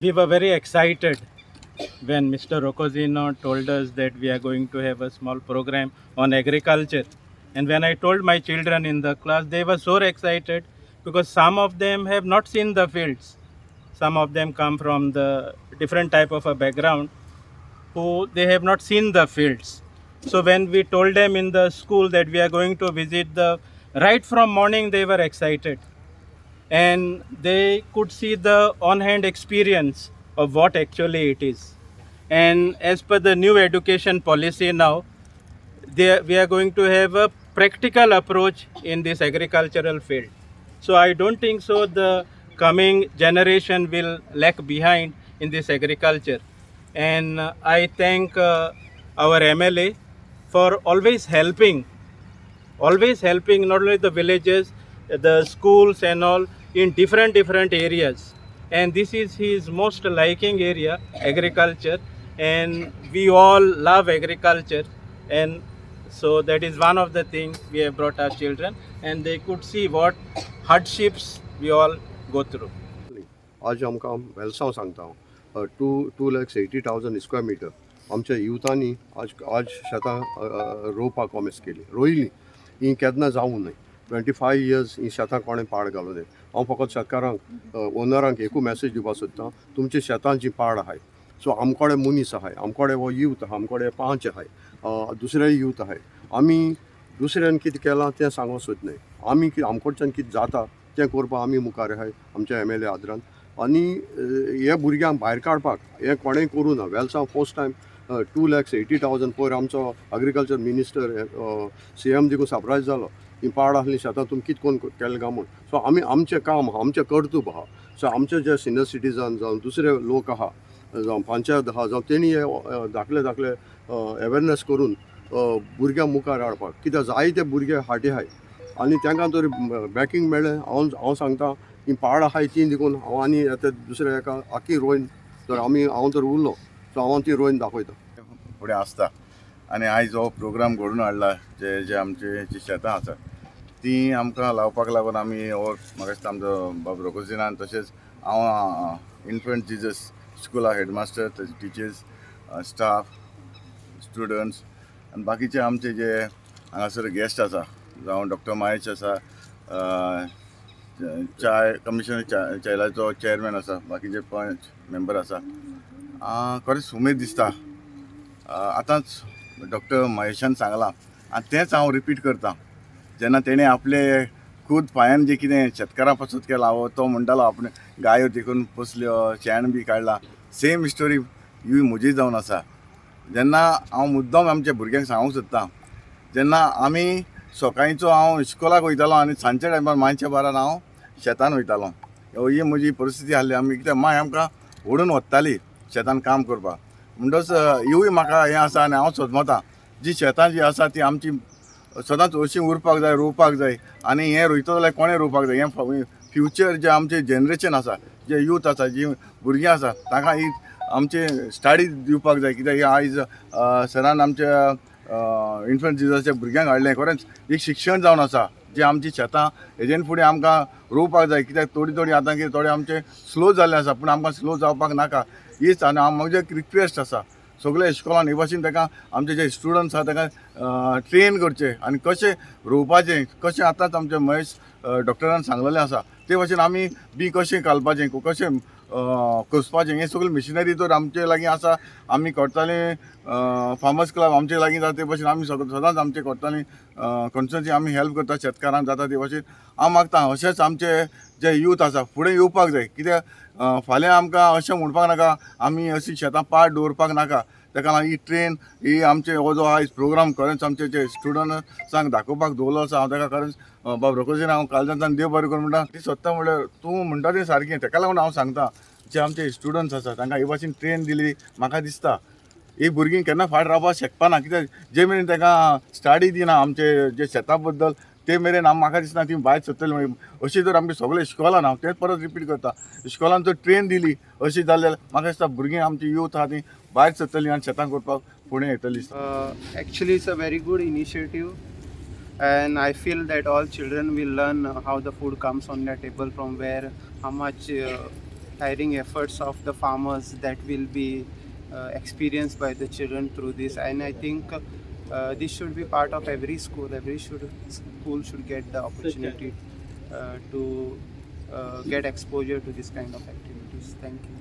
We were very excited when Mr. Rocco Zinno told us that we are going to have a small program on agriculture. And when I told my children in the class, they were so excited because some of them have not seen the fields. Some of them come from the different type of a background who they have not seen the fields. So when we told them in the school that we are going to visit the, right from morning they were excited. And they could see the on-hand experience of what actually it is. And as per the new education policy now, we are going to have a practical approach in this agricultural field. So I don't think so the coming generation will lag behind in this agriculture. And I thank our MLA for always helping not only the villages, the schools and all in different areas. And this is his most liking area, agriculture, and we all love agriculture. And so that is one of the things we have brought our children, and they could see what hardships we all go through. आज आमकां वेलसांव सांगता हांव, 2,80,000 square metre आमच्या युथांनी आज शेतां रोवपाक कॉमेस केली, रोयली. ही केन्ना जावूं न्हय. 25 इयर्स ही शेतां कोणें पाड घालूं न्हय. हांव फकत शेतकारांक, ओनरांक एकू मॅसेज दिवपाक सोदतां, तुमच्या शेतां जी पाड आहाय, सो आमकोडे मनीस आहाय, आमकोडे हो यूथ आहा, आमकोडे पांच आहाय, दुसरे यूथ आहाय. आमी दुसऱ्यान कितें केलां तें सांगूंक सोदनाय. आमी आमकडच्यान कितें जाता तें करपाक आमी मुखार आहाय आमच्या MLA आदरान. आनी हे भुरग्यांक भायर काडपाक हें कोणेंय करूं ना. वेलसांव फर्स्ट टायम 2,80,000 पयर आमचो एग्रीकल्चर मिनिस्टर CM देखून सरप्रायज जालो, ही पाड आसली शेतां तुमी कितें करून केलें काय म्हूण. सो आमी आमचें काम आहा, आमचें कर्तुब आहा. सो आमचे जे सिनियर सिटीजन जावं दुसरे लोक आहा, जावं पंचायत आहा, जावं तेणी हे धाकले धाकले अवेरनेस करून भुरग्यां मुखार हाडपाक, कित्याक जायते भुरगे फाटीं आहाय आनी तांकां तर बॅकींग मेळ्ळें. हांव सांगता ही पाड आहाय ती देखून हांव आनी आतां दुसऱ्या एका आखी रोयन तर आमी हांव तर उरलो, सो हांव ती रोयन दाखयता फुडें आसता. आनी आयज हो प्रोग्राम घडोवन हाडला, जे जे आमची जी शेतां आसा ती आमकां लावपाक लागून आमी हो म्हाका दिसता आमचो बाब रोकोजिनान, तशेंच हांव इन्फंट जिजस स्कुला हेडमास्टर, तशें टिचर्स, स्टाफ, स्टुडंट्स आनी बाकीचे आमचे जे हांगासर गेस्ट आसा, जावं डॉक्टर महेश आसा, चाय कमिशन चायलाचो चेअरमॅन आसा, बाकीचे पंच मेंबर आसा. खरेंच उमेद दिसता. आतांच डॉक्टर महेशान सांगलां आनी तेंच हांव रिपीट करता. जेन्ना तेणें आपले खूद पांयान जें कितें शेतकारां पासत केलां, हो तो म्हणटालो आपणे गायो देखून पोसल्यो, शेण बी काडलां, सेम स्टोरी ही म्हजी जावन आसा. जेन्ना हांव मुद्दम आमच्या भुरग्यांक सांगूंक सोदतां, जेन्ना आमी सकाळचो हांव इस्कोलाक वयतालो आनी सांजच्या टायमार मांयच्या बारान हांव शेतान वयतालो. ही म्हजी परिस्थिती आसली. आमी कित्याक मांय आमकां ओडून वताली शेतान काम करपाक. म्हणटच हिवूय म्हाका हें आसा आनी हांव सोदमतां जी शेतां जी आसा ती आमची सदांच अशी उरपाक जाय, रोवपाक जाय. आनी हें रोयतलो जाल्यार कोणें रोवपाक जाय, हें फ्युचर जें आमचें जनरेशन आसा, जे यूथ आसा, जी भुरगीं आसा, तांकां ही आमचे स्टडी दिवपाक जाय. कित्याक आयज सरान आमच्या इन्फंट जिजसाच्या भुरग्यांक हाडलें, खरेंच एक शिक्षण जावन आसा जे आमची शेतां हेजेन फुडें आमकां रोवपाक जाय. कित्याक थोडी थोडी आतां कितें थोडे आमचे स्लो जाल्ले आसा, पूण आमकां स्लो जावपाक नाका. हीच आनी हांव म्हजें एक रिक्वेस्ट आसा सगळे इस्कोलान हे भाशेन ताका आमचे जे स्टुडंट्स आसा ताका ट्रेन करचे आनी कशें रोवपाचें, कशें आतांच आमचे महेश डॉक्टरान सांगलेलें आसा ते भाशेन आमी बी कशें घालपाचें, कशें कसपाचें, हें सगळें मिशिनरी तर आमचे लागीं आसा. आमी करतालीं फार्मर्स क्लब आमचे लागीं जाता ते भाशेन आमी सदांच आमचे करतालीं कॉन्स्टिट्युन्सी आमी हेल्प करता शेतकारांक जाता ते भाशेन. हांव मागता अशेंच आमचे जे यूथ आसा फुडें येवपाक जाय. कित्याक फाल्यां आमकां अशें म्हणपाक नाका आमी अशी शेतां पाड दवरपाक नाका. ताका लागून ही ट्रेन ही आमचे हो जो आयज प्रोग्राम खरेंच आमचे जे स्टुडंट्सांक दाखोवपाक दवरलो आसा, हांव ताका खरेंच बाब रोकोजीन हांव कालच्यान देव बरें करूं म्हणटा. ती सोदता म्हणल्यार तूं म्हणटा तें सारकें. ताका लागून हांव सांगता जे आमचे स्टुडंट्स आसा तांकां हे भाशेन ट्रेन दिली म्हाका दिसता ही भुरगीं केन्ना फाट रावपाक शकपाना. कित्याक जे मेरेन तांकां स्टडी दिना आमचे जे शेता बद्दल ते मेरेन म्हाका दिसना ती भायर सरतली. अशी जर आमगे सगळे इस्कोलान, हांव तेंच परत रिपीट करता, इस्कोलान जर ट्रेन दिली अशी जाल्यार म्हाका दिसता भुरगीं आमची यूथ आहा ती भायर सरतली आनी शेतां करपाक फुडें येतली. Actually it's a very good initiative and I feel that all children will learn how the food comes on their table, from where, how much tiring efforts of the farmers that will be experienced by the children through this. And I think this should be part of every school. Every school should get the opportunity to get exposure to this kind of activities. Thank you.